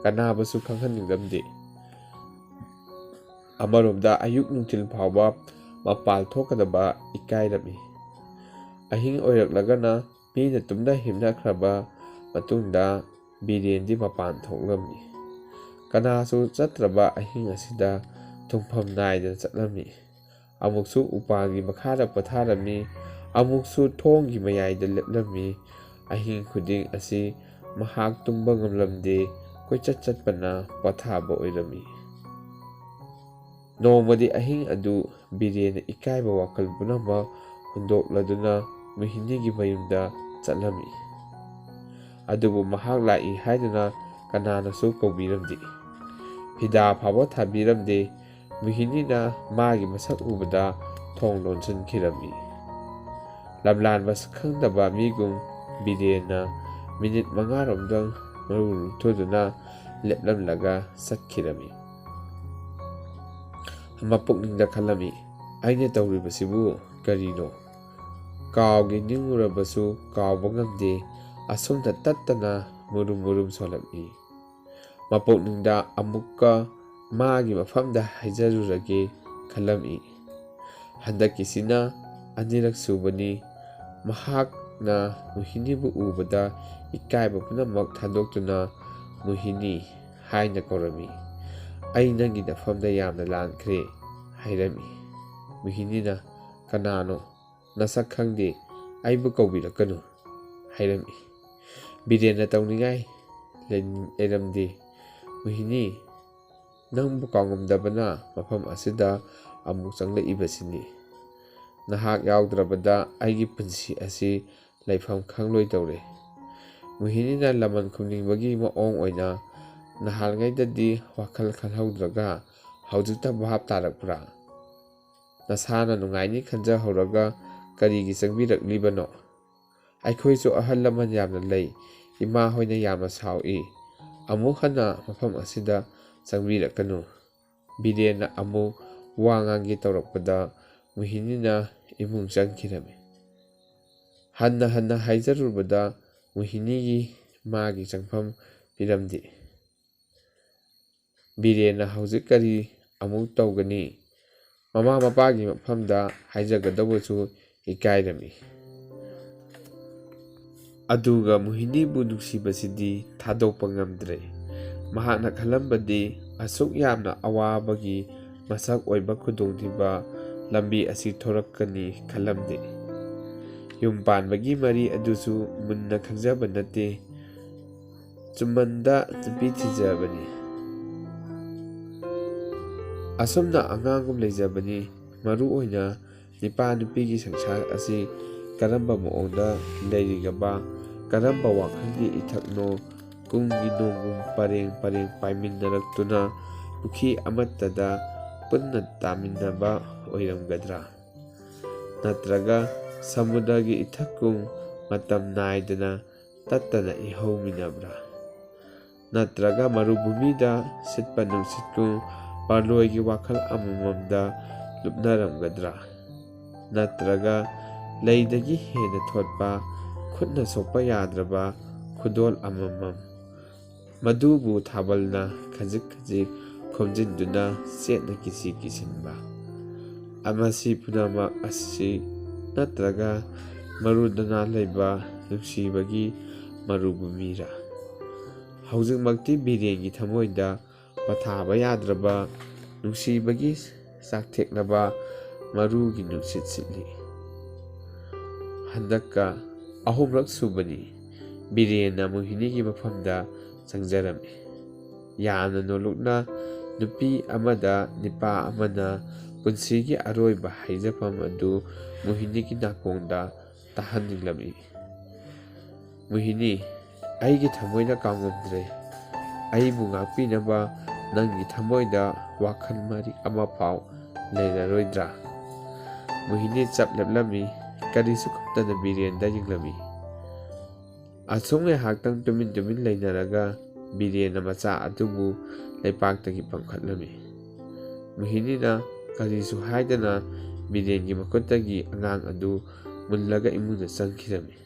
ꯀꯅꯥꯕꯨꯁꯨ ꯈꯪꯍꯟꯅꯤꯡꯂꯝꯗꯦ꯫ ꯑꯃꯔꯣꯝꯗ ꯑꯌꯨꯛ ꯅꯨꯡꯊꯤꯜ ꯐꯥꯎꯕ ꯃꯄꯥꯜ ꯊꯣꯛꯀꯗꯕ ꯏꯀꯥꯏꯔꯝꯃꯤ꯫ ꯑꯍꯤꯡ ꯑꯣꯏꯔꯛꯂꯒꯅ ꯃꯤꯅ ꯇꯨꯝꯅ ꯍꯤꯞꯅꯈ꯭ꯔꯕ ꯃꯇꯨꯡꯗ ꯕꯤꯔꯦꯟꯗꯤ ꯃꯄꯥꯟ ꯊꯣꯛꯂꯝꯃꯤ꯫ ꯀꯅꯥꯁꯨ ꯆꯠꯇ꯭ꯔꯕ ꯑꯍꯤꯡ ꯑꯁꯤꯗ ꯊꯨꯡꯐꯝ ꯅꯥꯏꯗꯅ ꯆꯠꯂꯝꯃꯤ꯫ ꯑꯃꯨꯛꯁꯨ ꯎꯄꯥꯜꯒꯤ ꯃꯈꯥꯗ ꯄꯣꯊꯥꯔꯝꯃꯤ, ꯑꯃꯨꯛꯁꯨ ꯊꯣꯡꯒꯤ ꯃꯌꯥꯏꯗ ꯂꯦꯞꯂꯝꯃꯤ꯫ ꯑꯍꯤꯡ ꯈꯨꯗꯤꯡ ꯑꯁꯤ ꯃꯍꯥꯛ ꯇꯨꯝꯕ ꯉꯝꯂꯝꯗꯦ, ꯀꯣꯏꯆꯠ ꯆꯠꯄꯅ ꯄꯣꯊꯥꯕ ꯑꯣꯏꯔꯝꯃꯤ꯫ ꯅꯣꯡꯃꯗꯤ ꯑꯍꯤꯡ ꯑꯗꯨ ꯕꯤꯔꯦꯟꯅ ꯏꯀꯥꯏꯕ ꯋꯥꯈꯜ ꯄꯨꯝꯅꯃꯛ ꯍꯨꯟꯗꯣꯛꯂꯗꯨꯅ ꯃꯣꯍꯤꯅꯤꯒꯤ ꯃꯌꯨꯝꯗ ꯆꯠꯂꯝꯃꯤ꯫ ꯑꯗꯨꯕꯨ ꯃꯍꯥꯛ ꯂꯥꯛꯏ ꯍꯥꯏꯗꯨꯅ ꯀꯅꯥꯅꯁꯨ ꯀꯧꯕꯤꯔꯝꯗꯦ꯫ ꯐꯤꯗꯥ ꯐꯥꯎꯕ ꯊꯥꯕꯤꯔꯝꯗꯦ꯫ ꯃꯣꯍꯤꯅꯤꯅ ꯃꯥꯒꯤ ꯃꯁꯛ ꯎꯕꯗ ꯊꯣꯡ ꯂꯣꯟꯁꯤꯟꯈꯤꯔꯝꯃꯤ꯫ ꯂꯝꯂꯥꯟꯕ ꯈꯪꯗꯕ ꯃꯤꯒꯨꯝ ꯕꯤꯔꯦꯟꯅ ꯃꯤꯅꯤꯠ ꯃꯉꯥꯔꯣꯝꯗꯪ ꯃꯔꯨ ꯂꯨꯞꯊꯣꯛꯇꯨꯅ ꯂꯦꯞꯂꯝꯂꯒ ꯆꯠꯈꯤꯔꯝꯃꯤ꯫ ꯃꯄꯨꯛꯅꯤꯡꯗ ꯈꯜꯂꯝꯃꯤ, "ꯑꯩꯅ ꯇꯧꯔꯤꯕꯁꯤꯕꯨ ꯀꯔꯤꯅꯣ? ꯀꯥꯎꯒꯦ ꯅꯤꯡꯉꯨꯔꯕꯁꯨ ꯀꯥꯎꯕ ꯉꯝꯗꯦ꯫ ꯑꯁꯨꯝꯅ ꯇꯠꯇꯅ ꯃꯨꯔꯨꯝ ꯃꯨꯔꯨꯝ ꯁꯣꯜꯂꯛꯏ꯫" ꯃꯄꯨꯛꯅꯤꯡꯗ ꯑꯃꯨꯛꯀ ꯃꯥꯒꯤ ꯃꯐꯝꯗ ꯍꯥꯏꯖꯔꯨꯔꯒꯦ ꯈꯜꯂꯝꯃꯤ꯫ ꯍꯟꯗꯛꯀꯤꯁꯤꯅ ꯑꯅꯤꯔꯛ ꯁꯨꯕꯅꯤ꯫ ꯃꯍꯥꯛꯅ ꯃꯣꯍꯤꯅꯤꯕꯨ ꯎꯕꯗ ꯏꯀꯥꯏꯕ ꯄꯨꯝꯅꯃꯛ ꯊꯥꯗꯣꯛꯇꯨꯅ "ꯃꯣꯍꯤꯅꯤ" ꯍꯥꯏꯅ ꯀꯧꯔꯝꯃꯤ꯫ "ꯑꯩ ꯅꯪꯒꯤ ꯅꯐꯝꯗ ꯌꯥꯝꯅ ꯂꯥꯟꯈ꯭ꯔꯦ" ꯍꯥꯏꯔꯝꯃꯤ꯫ ꯃꯣꯍꯤꯅꯤꯅ, "ꯀꯅꯥꯅꯣ? ꯅꯁꯛ ꯈꯪꯗꯦ, ꯑꯩꯕꯨ ꯀꯧꯕꯤꯔꯛꯀꯅꯨ" ꯍꯥꯏꯔꯝꯃꯤ꯫ ꯕꯤꯔꯦꯟꯅ ꯇꯧꯅꯤꯡꯉꯥꯏ ꯂꯩ-, ꯂꯩꯔꯝꯗꯦ꯫ "ꯃꯣꯍꯤꯅꯤ, ꯅꯪꯕꯨ ꯀꯥꯎꯉꯝꯗꯕꯅ ꯃꯐꯝ ꯑꯁꯤꯗ ꯑꯃꯨꯛ ꯆꯪꯂꯛꯏꯕꯁꯤꯅꯤ꯫ ꯅꯍꯥꯛ ꯌꯥꯎꯗ꯭ꯔꯕꯗ ꯑꯩꯒꯤ ꯄꯨꯟꯁꯤ ꯑꯁꯤ ꯂꯩꯐꯝ ꯈꯪꯂꯣꯏꯗꯧꯔꯦ꯫ ꯃꯣꯍꯤꯅꯤꯅ ꯂꯃꯟ ꯈꯨꯝꯅꯤꯡꯕꯒꯤ ꯃꯑꯣꯡ ꯑꯣꯏꯅ, "ꯅꯍꯥꯟꯉꯩꯗꯗꯤ ꯋꯥꯈꯜ ꯈꯜꯍꯧꯗ꯭ꯔꯒ ꯍꯧꯖꯤꯛꯇ ꯚꯥꯞ ꯇꯥꯔꯛꯄ꯭ꯔꯥ? ꯅꯁꯥꯅ ꯅꯨꯡꯉꯥꯏꯅꯤ ꯈꯟꯖꯍꯧꯔꯒ ꯀꯔꯤꯒꯤ ꯆꯪꯕꯤꯔꯛꯂꯤꯕꯅꯣ? ꯑꯩꯈꯣꯏꯁꯨ ꯑꯍꯜ ꯂꯃꯟ ꯌꯥꯝꯅ ꯂꯩ꯫ ꯏꯃꯥ ꯍꯣꯏꯅ ꯌꯥꯝꯅ ꯁꯥꯎꯏ꯫ ꯑꯃꯨꯛ ꯍꯟꯅ ꯃꯐꯝ ꯑꯁꯤꯗ ꯆꯪꯕꯤꯔꯛꯀꯅꯨ꯫" ꯕꯤꯔꯦꯟꯅ ꯑꯃꯨꯛ ꯋꯥ ꯉꯥꯡꯒꯦ ꯇꯧꯔꯛꯄꯗ ꯃꯣꯍꯤꯅꯤꯅ ꯏꯃꯨꯡ ꯆꯪꯈꯤꯔꯝꯃꯤ꯫ ꯍꯟꯅ ꯍꯟꯅ ꯍꯥꯏꯖꯔꯨꯕꯗ ꯃꯣꯍꯤꯅꯤꯒꯤ ꯃꯥꯒꯤ ꯆꯪꯐꯝ ꯄꯤꯔꯝꯗꯦ꯫ ꯕꯤꯔꯦꯟꯅ ꯍꯧꯖꯤꯛ ꯀꯔꯤ ꯑꯃꯨꯛ ꯇꯧꯒꯅꯤ? ꯃꯃꯥ ꯃꯄꯥꯒꯤ ꯃꯐꯝꯗ ꯍꯥꯏꯖꯒꯗꯧꯕꯁꯨ ꯏꯀꯥꯏꯔꯝꯃꯤ꯫ ꯑꯗꯨꯒ ꯃꯣꯍꯤꯅꯤꯕꯨ ꯅꯨꯡꯁꯤꯕꯁꯤꯗꯤ ꯊꯥꯗꯣꯛꯄ ꯉꯝꯗ꯭ꯔꯦ꯫ ꯃꯍꯥꯛꯅ ꯈꯜꯂꯝꯕꯗꯤ ꯑꯁꯨꯛ ꯌꯥꯝꯅ ꯑꯋꯥꯕꯒꯤ ꯃꯁꯛ ꯑꯣꯏꯕ ꯈꯨꯗꯣꯡꯊꯤꯕ ꯂꯝꯕꯤ ꯑꯁꯤ ꯊꯣꯔꯛꯀꯅꯤ ꯈꯜꯂꯝꯗꯦ꯫ ꯌꯨꯝ ꯄꯥꯟꯕꯒꯤ ꯃꯔꯤ ꯑꯗꯨꯁꯨ ꯃꯨꯟꯅ ꯈꯪꯖꯕ ꯅꯠꯇꯦ꯫ ꯆꯨꯝꯃꯟꯗ ꯅꯨꯄꯤ ꯊꯤꯖꯕꯅꯤ꯫ ꯑꯁꯨꯝꯅ ꯑꯉꯥꯡꯒꯨꯝ ꯂꯩꯖꯕꯅꯤ꯫ ꯃꯔꯨ ꯑꯣꯏꯅ ꯅꯨꯄꯥ ꯅꯨꯄꯤꯒꯤ ꯁꯪꯁꯥꯔ ꯑꯁꯤ ꯀꯔꯝꯕ ꯃꯑꯣꯡꯗ ꯂꯩꯔꯤꯒꯕ? ꯀꯔꯝꯕ ꯋꯥꯈꯜꯒꯤ ꯏꯊꯛꯅꯣ? ꯀꯨꯝꯒꯤ ꯅꯣꯡꯒꯨꯝ ꯄꯔꯦꯡ ꯄꯔꯦꯡ ꯄꯥꯏꯃꯤꯟꯅꯔꯛꯇꯨꯅ ꯄꯨꯈ꯭ꯔꯤ ꯑꯃꯠꯇꯗ ꯄꯨꯟꯅ ꯇꯥꯃꯤꯟꯅꯕ ꯑꯣꯏꯔꯝꯒꯗ꯭ꯔꯥ? ꯅꯠꯇ꯭ꯔꯒ ꯁꯃꯨꯗ꯭ꯔꯒꯤ ꯏꯊꯛꯀꯨꯝ ꯃꯇꯝ ꯅꯥꯏꯗꯅ ꯇꯠꯇꯅ ꯏꯍꯧꯃꯤꯟꯅꯕ꯭ꯔꯥ? ꯅꯠꯇ꯭ꯔꯒ ꯃꯔꯨꯚꯨꯃꯤꯗ ꯁꯤꯠꯄ ꯅꯨꯡꯁꯤꯠꯀꯨꯝ ꯄꯥꯔꯂꯣꯏꯒꯤ ꯋꯥꯈꯜ ꯑꯃꯃꯝꯗ ꯂꯨꯞꯅꯔꯝꯒꯗ꯭ꯔꯥ? ꯅꯠꯇ꯭ꯔꯒ ꯂꯩꯗꯒꯤ ꯍꯦꯟꯅ ꯊꯣꯠꯄ, ꯈꯨꯠꯅ ꯁꯣꯛꯄ ꯌꯥꯗ꯭ꯔꯕ ꯈꯨꯗꯣꯜ ꯑꯃꯃꯝ, ꯃꯗꯨꯕꯨ ꯊꯥꯕꯜꯅ ꯈꯖꯤꯛ ꯈꯖꯤꯛ ꯈꯣꯝꯖꯤꯟꯗꯨꯅ ꯆꯦꯠꯅ ꯀꯤꯁꯤ ꯀꯤꯁꯤꯟꯕ? ꯃꯁꯤ ꯄꯨꯝꯅꯃꯛ ꯑꯁꯤ ꯅꯠꯇ꯭ꯔꯒ ꯃꯔꯨꯗꯅ ꯂꯩꯕ ꯅꯨꯡꯁꯤꯕꯒꯤ ꯃꯔꯨꯚꯨꯃꯤꯔꯥ? ꯍꯧꯖꯤꯛꯃꯛꯇꯤ ꯕꯤꯔꯦꯟꯒꯤ ꯊꯃꯣꯏꯗ ꯄꯊꯥꯕ ꯌꯥꯗ꯭ꯔꯕ ꯅꯨꯡꯁꯤꯕꯒꯤ ꯆꯥꯛꯊꯦꯛꯅꯕ ꯃꯔꯨꯒꯤ ꯅꯨꯡꯁꯤꯠ ꯁꯤꯠꯂꯤ꯫ ꯍꯟꯗꯛꯀ ꯑꯍꯨꯝꯂꯛ ꯁꯨꯕꯅꯤ ꯕꯤꯔꯦꯟꯅ ꯃꯣꯍꯤꯅꯤꯒꯤ ꯃꯐꯝꯗ ꯆꯪꯖꯔꯝꯃꯤ꯫ ꯌꯥꯝꯅ ꯅꯣꯂꯨꯛꯅ ꯅꯨꯄꯤ ꯑꯃꯗ ꯅꯤꯄꯥ ꯑꯃꯅ ꯄꯨꯟꯁꯤꯒꯤ ꯑꯔꯣꯏꯕ ꯍꯥꯏꯖꯐꯝ ꯑꯗꯨ ꯃꯣꯍꯤꯅꯤꯒꯤ ꯅꯥꯀꯣꯡꯗ ꯇꯥꯍꯟꯅꯤꯡꯂꯝꯃꯤ꯫ "ꯃꯣꯍꯤꯅꯤ, ꯑꯩꯒꯤ ꯊꯃꯣꯏꯅ ꯀꯥꯎꯉꯝꯗ꯭ꯔꯦ꯫ ꯑꯩꯕꯨ ꯉꯥꯛꯄꯤꯅꯕ ꯅꯪꯒꯤ ꯊꯃꯣꯏꯗ ꯋꯥꯈꯜ ꯃꯔꯤꯛ ꯑꯃ ꯐꯥꯎ ꯂꯩꯔꯔꯣꯏꯗ꯭ꯔꯥ?" ꯃꯣꯍꯤꯅꯤ ꯆꯞ ꯂꯦꯞꯂꯝꯃꯤ꯫ ꯀꯔꯤꯁꯨ ꯈꯨꯝꯗꯅ ꯕꯤꯔꯦꯟꯗ ꯌꯦꯡꯂꯝꯃꯤ꯫ ꯑꯁꯨꯝ ꯉꯥꯏꯍꯥꯛꯇꯪ ꯇꯨꯃꯤꯟ ꯇꯨꯃꯤꯟ ꯂꯩꯅꯔꯒ ꯕꯤꯔꯦꯟꯅ ꯃꯆꯥ ꯑꯗꯨꯕꯨ ꯂꯩꯄꯥꯛꯇꯒꯤ ꯄꯥꯡꯈꯠꯂꯝꯃꯤ꯫ ꯃꯣꯍꯤꯅꯤꯅ ꯀꯔꯤꯁꯨ ꯍꯥꯏꯗꯅ ꯕꯤꯔꯦꯟꯒꯤ ꯃꯈꯨꯠꯇꯒꯤ ꯑꯉꯥꯡ ꯑꯗꯨ ꯃꯨꯜꯂꯒ ꯏꯃꯨꯡꯗ ꯆꯪꯈꯤꯔꯝꯃꯤ꯫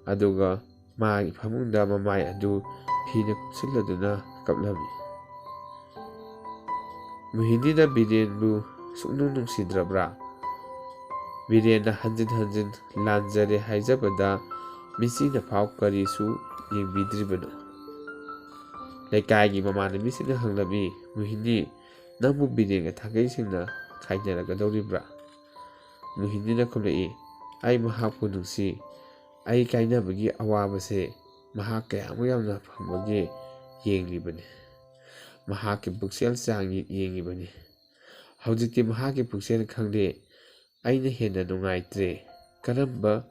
ꯑꯗꯨꯒ ꯃꯥꯒꯤ ꯐꯃꯨꯡꯗ ꯃꯃꯥꯏ ꯑꯗꯨ ꯐꯤꯅ ꯀꯨꯞꯁꯤꯜꯂꯗꯨꯅ ꯀꯞꯂꯝꯃꯤ꯫ ꯃꯣꯍꯤꯅꯤꯅ ꯕꯤꯔꯦꯟꯕꯨ ꯁꯨꯛꯅꯨꯡ ꯅꯨꯡꯁꯤꯗ꯭ꯔꯕ꯭ꯔꯥ? ꯕꯤꯔꯦꯟꯅ ꯍꯟꯖꯤꯟ ꯍꯟꯖꯤꯟ ꯂꯥꯟꯖꯔꯦ ꯍꯥꯏꯖꯕꯗ ꯃꯤꯆꯤꯅ ꯐꯥꯎ ꯀꯔꯤꯁꯨ ꯌꯦꯡꯕꯤꯗ꯭ꯔꯤꯕꯅꯣ? ꯂꯩꯀꯥꯏꯒꯤ ꯃꯃꯥꯟꯅꯕꯤꯁꯤꯡꯅ ꯍꯪꯂꯝꯃꯤ, "ꯃꯣꯍꯤꯅꯤ, ꯅꯪꯕꯨ ꯕꯤꯔꯦꯟꯒ ꯊꯥꯡꯒꯩꯁꯤꯡꯅ ꯈꯥꯏꯅꯔꯒꯗꯧꯔꯤꯕ꯭ꯔꯥ?" ꯃꯣꯍꯤꯅꯤꯅ ꯈꯨꯝꯂꯛꯏ, "ꯑꯩ ꯃꯍꯥꯛꯄꯨ ꯅꯨꯡꯁꯤ꯫ ꯑꯩ ꯀꯥꯏꯅꯕꯒꯤ ꯑꯋꯥꯕꯁꯦ ꯃꯍꯥꯛ ꯀꯌꯥꯃꯨꯛ ꯌꯥꯝꯅ ꯐꯪꯕꯒꯦ ꯌꯦꯡꯂꯤꯕꯅꯤ꯫ ꯃꯍꯥꯛꯀꯤ ꯄꯨꯛꯆꯦꯜ ꯆꯥꯡ ꯌꯦꯡꯂꯤꯕꯅꯤ꯫ ꯍꯧꯖꯤꯛꯇꯤ ꯃꯍꯥꯛꯀꯤ ꯄꯨꯛꯆꯦꯜ ꯈꯪꯂꯦ꯫ ꯑꯩꯅ ꯍꯦꯟꯅ ꯅꯨꯡꯉꯥꯏꯇ꯭ꯔꯦ꯫ ꯀꯔꯝꯕ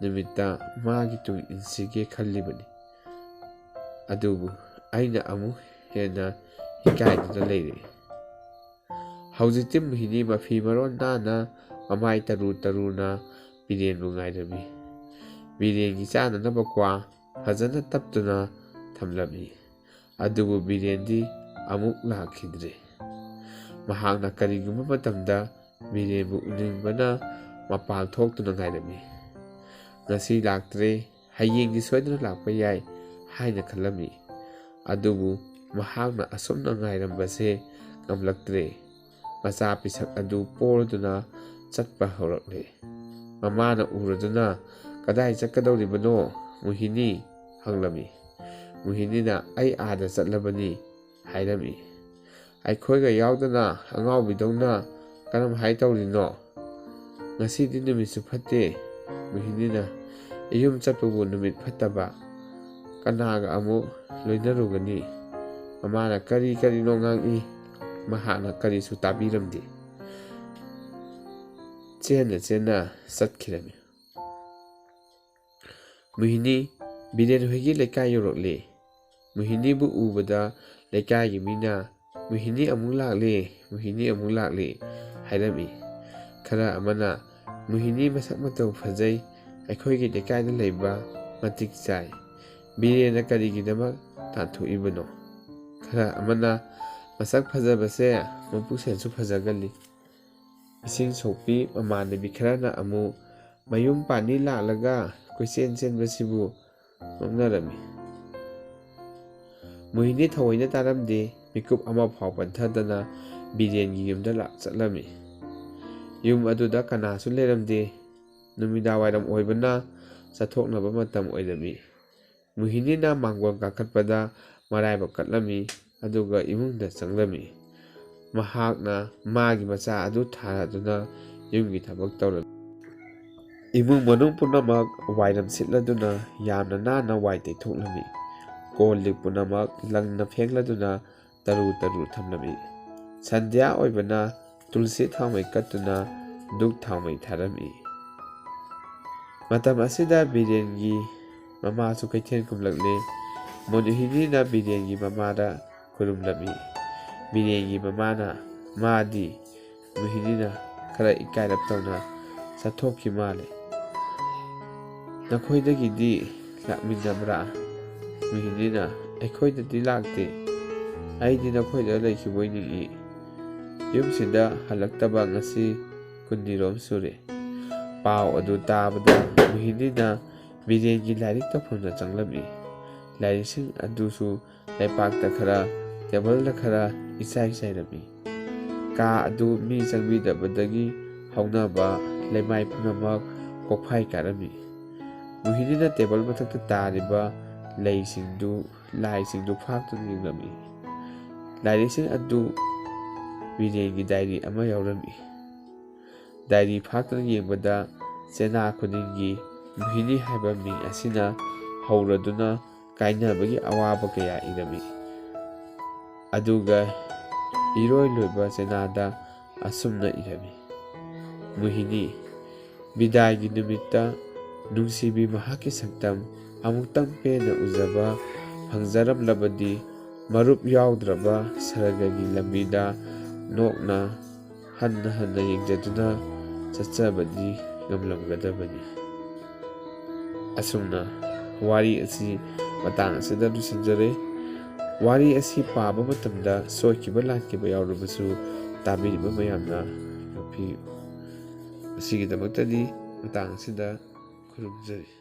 ꯅꯨꯃꯤꯠꯇ ꯃꯥꯒꯤ ꯇꯨꯡ ꯏꯟꯁꯤꯒꯦ ꯈꯜꯂꯤꯕꯅꯤ꯫ ꯑꯗꯨꯕꯨ ꯑꯩꯅ ꯑꯃꯨꯛ ꯍꯦꯟꯅ ꯏꯀꯥꯏꯗꯨꯅ ꯂꯩꯔꯦ꯫" ꯍꯧꯖꯤꯛꯇꯤ ꯃꯣꯍꯤꯅꯤ ꯃꯐꯤ ꯃꯔꯣꯟ ꯅꯥꯟꯅ ꯃꯃꯥꯏ ꯇꯔꯨ ꯇꯔꯨꯅ ꯕꯤꯔꯦꯟꯕꯨ ꯉꯥꯏꯔꯝꯃꯤ꯫ ꯕꯤꯔꯦꯟꯒꯤ ꯆꯥꯅꯅꯕ ꯀ꯭ꯋꯥ ꯐꯖꯅ ꯇꯞꯇꯨꯅ ꯊꯝꯂꯝꯃꯤ꯫ ꯑꯗꯨꯕꯨ ꯕꯤꯔꯦꯟꯗꯤ ꯑꯃꯨꯛ ꯂꯥꯛꯈꯤꯗ꯭ꯔꯦ꯫ ꯃꯍꯥꯛꯅ ꯀꯔꯤꯒꯨꯝꯕ ꯃꯇꯝꯗ ꯕꯤꯔꯦꯟꯕꯨ ꯎꯅꯤꯡꯕꯅ ꯃꯄꯥꯜ ꯊꯣꯛꯇꯨꯅ ꯉꯥꯏꯔꯝꯃꯤ꯫ "ꯉꯁꯤ ꯂꯥꯛꯇ꯭ꯔꯦ, ꯍꯌꯦꯡꯗꯤ ꯁꯣꯏꯗꯅ ꯂꯥꯛꯄ ꯌꯥꯏ" ꯍꯥꯏꯅ ꯈꯜꯂꯝꯃꯤ꯫ ꯑꯗꯨꯕꯨ ꯃꯍꯥꯛꯅ ꯑꯁꯨꯝꯅ ꯉꯥꯏꯔꯝꯕꯁꯦ ꯉꯝꯂꯛꯇ꯭ꯔꯦ꯫ ꯃꯆꯥ ꯄꯤꯁꯛ ꯑꯗꯨ ꯄꯣꯔꯗꯨꯅ ꯆꯠꯄ ꯍꯧꯔꯛꯂꯦ꯫ ꯃꯃꯥꯅ ꯎꯔꯗꯨꯅ, "ꯀꯗꯥꯏ ꯆꯠꯀꯗꯧꯔꯤꯕꯅꯣ, ꯃꯣꯍꯤꯅꯤ?" ꯍꯪꯂꯝꯃꯤ꯫ ꯃꯣꯍꯤꯅꯤꯅ, "ꯑꯩ ꯑꯥꯗ ꯆꯠꯂꯕꯅꯤ" ꯍꯥꯏꯔꯝꯃꯤ꯫ "ꯑꯩꯈꯣꯏꯒ ꯌꯥꯎꯗꯅ ꯑꯉꯥꯎꯕꯤꯗꯧꯅ ꯀꯔꯝ ꯍꯥꯏ ꯇꯧꯔꯤꯅꯣ? ꯉꯁꯤꯗꯤ ꯅꯨꯃꯤꯠꯁꯨ ꯐꯠꯇꯦ꯫" ꯃꯣꯍꯤꯅꯤꯅ, "ꯏꯌꯨꯝ ꯆꯠꯄꯕꯨ ꯅꯨꯃꯤꯠ ꯐꯠꯇꯕ? ꯀꯅꯥꯒ ꯑꯃꯨꯛ ꯂꯣꯏꯅꯔꯨꯒꯅꯤ?" ꯃꯃꯥꯅ ꯀꯔꯤ ꯀꯔꯤꯅꯣ ꯉꯥꯡꯏ꯫ ꯃꯍꯥꯛꯅ ꯀꯔꯤꯁꯨ ꯇꯥꯕꯤꯔꯝꯗꯦ꯫ ꯆꯦꯟꯅ ꯆꯦꯟꯅ ꯆꯠꯈꯤꯔꯝꯃꯤ꯫ ꯃꯣꯍꯤꯅꯤ ꯕꯤꯔꯦꯟ ꯍꯣꯏꯒꯤ ꯂꯩꯀꯥꯏ ꯌꯧꯔꯛꯂꯦ꯫ ꯃꯣꯍꯤꯅꯤꯕꯨ ꯎꯕꯗ ꯂꯩꯀꯥꯏꯒꯤ ꯃꯤꯅ, "ꯃꯣꯍꯤꯅꯤ ꯑꯃꯨꯛ ꯂꯥꯛꯂꯦ, ꯃꯣꯍꯤꯅꯤ ꯑꯃꯨꯛ ꯂꯥꯛꯂꯦ" ꯍꯥꯏꯔꯝꯃꯤ꯫ ꯈꯔ ꯑꯃꯅ, "ꯃꯣꯍꯤꯅꯤ ꯃꯁꯛ ꯃꯇꯧ ꯐꯖꯩ, ꯑꯩꯈꯣꯏꯒꯤ ꯂꯩꯀꯥꯏꯗ ꯂꯩꯕ ꯃꯇꯤꯛ ꯆꯥꯏ꯫ ꯕꯤꯔꯦꯟꯅ ꯀꯔꯤꯒꯤꯗꯃꯛ ꯇꯥꯟꯊꯣꯛꯏꯕꯅꯣ?" ꯈꯔ ꯑꯃꯅ, "ꯃꯁꯛ ꯐꯖꯕꯁꯦ ꯃꯄꯨꯛꯁꯦꯜꯁꯨ ꯐꯖꯒꯜꯂꯤ"꯫ ꯏꯁꯤꯡ ꯁꯣꯛꯄꯤ ꯃꯃꯥꯟꯅꯕꯤ ꯈꯔꯅ ꯑꯃꯨꯛ, "ꯃꯌꯨꯝ ꯄꯥꯟꯅꯤ ꯂꯥꯛꯂꯒ ꯀꯣꯏꯆꯦꯟ ꯆꯦꯟꯕꯁꯤꯕꯨ" ꯅꯣꯛꯅꯔꯝꯃꯤ꯫ ꯃꯣꯍꯤꯅꯤ ꯊꯑꯣꯏꯅ ꯇꯥꯔꯝꯗꯦ꯫ ꯃꯤꯀꯨꯞ ꯑꯃ ꯐꯥꯎ ꯄꯟꯊꯗꯅ ꯕꯤꯔꯦꯟꯒꯤ ꯌꯨꯝꯗ ꯂꯥꯛ ꯆꯠꯂꯝꯃꯤ꯫ ꯌꯨꯝ ꯑꯗꯨꯗ ꯀꯅꯥꯁꯨ ꯂꯩꯔꯝꯗꯦ꯫ ꯅꯨꯃꯤꯗꯥꯡꯋꯥꯏꯔꯝ ꯑꯣꯏꯕꯅ ꯆꯠꯊꯣꯛꯅꯕ ꯃꯇꯝ ꯑꯣꯏꯔꯝꯃꯤ꯫ ꯃꯣꯍꯤꯅꯤꯅ ꯃꯥꯡꯒꯣꯜ ꯀꯥꯈꯠꯄꯗ ꯃꯔꯥꯏꯕꯛ ꯀꯠꯂꯝꯃꯤ, ꯑꯗꯨꯒ ꯏꯃꯨꯡꯗ ꯆꯪꯂꯝꯃꯤ꯫ ꯃꯍꯥꯛꯅ ꯃꯥꯒꯤ ꯃꯆꯥ ꯑꯗꯨ ꯊꯥꯔꯗꯨꯅ ꯌꯨꯝꯒꯤ ꯊꯕꯛ ꯇꯧꯔꯝꯃꯤ꯫ ꯏꯃꯨꯡ ꯃꯅꯨꯡ ꯄꯨꯝꯅꯃꯛ ꯋꯥꯏꯔꯝ ꯁꯤꯠꯂꯗꯨꯅ ꯌꯥꯝꯅ ꯅꯥꯟꯅ ꯋꯥꯏ ꯇꯩꯊꯣꯛꯂꯝꯃꯤ꯫ ꯀꯣꯜ ꯂꯤꯛ ꯄꯨꯝꯅꯃꯛ ꯂꯪꯅ ꯐꯦꯡꯂꯗꯨꯅ ꯇꯔꯨ ꯇꯔꯨ ꯊꯝꯂꯝꯃꯤ꯫ ꯁꯟꯙ꯭ꯌꯥ ꯑꯣꯏꯕꯅ ꯇꯨꯜꯁꯤ ꯊꯥꯎꯃꯩ ꯀꯠꯇꯨꯅ ꯙꯨꯛ ꯊꯥꯎꯃꯩ ꯊꯥꯔꯝꯃꯤ꯫ ꯃꯇꯝ ꯑꯁꯤꯗ ꯕꯤꯔꯦꯟꯒꯤ ꯃꯃꯥꯁꯨ ꯀꯩꯊꯦꯜ ꯀꯨꯝꯂꯛꯂꯦ꯫ ꯃꯣꯍꯤꯅꯤꯅ ꯕꯤꯔꯦꯟꯒꯤ ꯃꯃꯥꯗ ꯈꯨꯔꯨꯝꯂꯝꯃꯤ꯫ ꯕꯤꯔꯦꯟꯒꯤ ꯃꯃꯥꯅ, "ꯃꯥꯗꯤ?" ꯃꯣꯍꯤꯅꯤꯅ ꯈꯔ ꯏꯀꯥꯏꯔꯞ ꯇꯧꯅ ꯆꯠꯊꯣꯛꯈꯤ ꯃꯥꯜꯂꯦ꯫ "ꯅꯈꯣꯏꯗꯒꯤꯗꯤ ꯂꯥꯛꯃꯤꯟꯅꯕ꯭ꯔꯥ?" ꯃꯣꯍꯤꯅꯤꯅ, "ꯑꯩꯈꯣꯏꯗꯗꯤ ꯂꯥꯛꯇꯦ꯫ ꯑꯩꯗꯤ ꯅꯈꯣꯏꯗ ꯂꯩꯈꯤꯕꯣꯏ ꯅꯤꯡꯏ꯫ ꯌꯨꯝꯁꯤꯗ ꯍꯜꯂꯛꯇꯕ ꯉꯁꯤ ꯀꯨꯟꯅꯤꯔꯣꯝ ꯁꯨꯔꯦ꯫" ꯄꯥꯎ ꯑꯗꯨ ꯇꯥꯕꯗ ꯃꯣꯍꯤꯅꯤꯅ ꯕꯤꯔꯦꯟꯒꯤ ꯂꯥꯏꯔꯤꯛ ꯇꯧꯐꯝꯗ ꯆꯪꯂꯝꯃꯤ꯫ ꯂꯥꯏꯔꯤꯛꯁꯤꯡ ꯑꯗꯨꯁꯨ ꯂꯩꯄꯥꯛꯇ ꯈꯔ, ꯇꯦꯕꯜꯗ ꯈꯔ ꯏꯆꯥꯏ ꯆꯥꯏꯔꯝꯃꯤ꯫ ꯀꯥ ꯑꯗꯨ ꯃꯤ ꯆꯪꯕꯤꯗꯕꯗꯒꯤ ꯍꯧꯅꯕ ꯂꯩꯃꯥꯏ ꯄꯨꯝꯅꯃꯛ ꯀꯣꯛꯐꯥꯏ ꯀꯥꯔꯝꯃꯤ꯫ ꯃꯣꯍꯤꯅꯤꯅ ꯇꯦꯕꯜ ꯃꯊꯛꯇ ꯇꯥꯔꯤꯕ ꯂꯩꯁꯤꯡꯗꯨ, ꯂꯥꯏꯁꯤꯡꯗꯨ ꯐꯥꯛꯇꯨꯅ ꯌꯦꯡꯂꯝꯃꯤ꯫ ꯂꯥꯏꯔꯤꯛꯁꯤꯡ ꯑꯗꯨ ꯕꯤꯔꯦꯟꯒꯤ ꯗꯥꯏꯔꯤ ꯑꯃ ꯌꯥꯎꯔꯝꯃꯤ꯫ ꯗꯥꯏꯔꯤ ꯐꯥꯛꯇꯨꯅ ꯌꯦꯡꯕꯗ ꯆꯦꯅꯥ ꯈꯨꯗꯤꯡꯒꯤ ꯃꯣꯍꯤꯅꯤ ꯍꯥꯏꯕ ꯃꯤꯡ ꯑꯁꯤꯅ ꯍꯧꯔꯗꯨꯅ ꯀꯥꯏꯅꯕꯒꯤ ꯑꯋꯥꯕ ꯀꯌꯥ ꯏꯔꯝꯃꯤ꯫ ꯑꯗꯨꯒ ꯏꯔꯣꯏ ꯂꯣꯏꯕ ꯆꯩꯅꯥꯗ ꯑꯁꯨꯝꯅ ꯏꯔꯝꯃꯤ: "ꯃꯣꯍꯤꯅꯤ, ꯕꯤꯗꯥꯏꯒꯤ ꯅꯨꯃꯤꯠꯇ ꯅꯨꯡꯁꯤꯕꯤ ꯃꯍꯥꯛꯀꯤ ꯁꯛꯇꯝ ꯑꯃꯨꯛꯇꯪ ꯄꯦꯟꯅ ꯎꯖꯕ ꯐꯪꯖꯔꯝꯂꯕꯗꯤ, ꯃꯔꯨꯞ ꯌꯥꯎꯗ꯭ꯔꯕ ꯁꯔꯒꯒꯤ ꯂꯝꯕꯤꯗ ꯅꯣꯛꯅ ꯍꯟꯅ ꯍꯟꯅ ꯌꯦꯡꯖꯗꯨꯅ ꯆꯠꯆꯕꯗꯤ ꯉꯝꯂꯝꯒꯗꯕꯅꯤ"꯫ ꯑꯁꯨꯝꯅ ꯋꯥꯔꯤ ꯑꯁꯤ ꯃꯇꯥꯡ ꯑꯁꯤꯗ ꯂꯣꯏꯁꯤꯟꯖꯔꯦ꯫ ꯋꯥꯔꯤ ꯑꯁꯤ ꯄꯥꯕ ꯃꯇꯝꯗ ꯁꯣꯏꯈꯤꯕ ꯂꯥꯟꯈꯤꯕ ꯌꯥꯎꯔꯕꯁꯨ ꯇꯥꯕꯤꯔꯤꯕ ꯃꯌꯥꯝꯅ ꯉꯥꯛꯄꯤꯌꯨ꯫ ꯃꯁꯤꯒꯤꯗꯃꯛꯇꯗꯤ ꯃꯇꯥꯡ ꯑꯁꯤꯗ ꯈꯨꯔꯨꯝꯖꯔꯤ꯫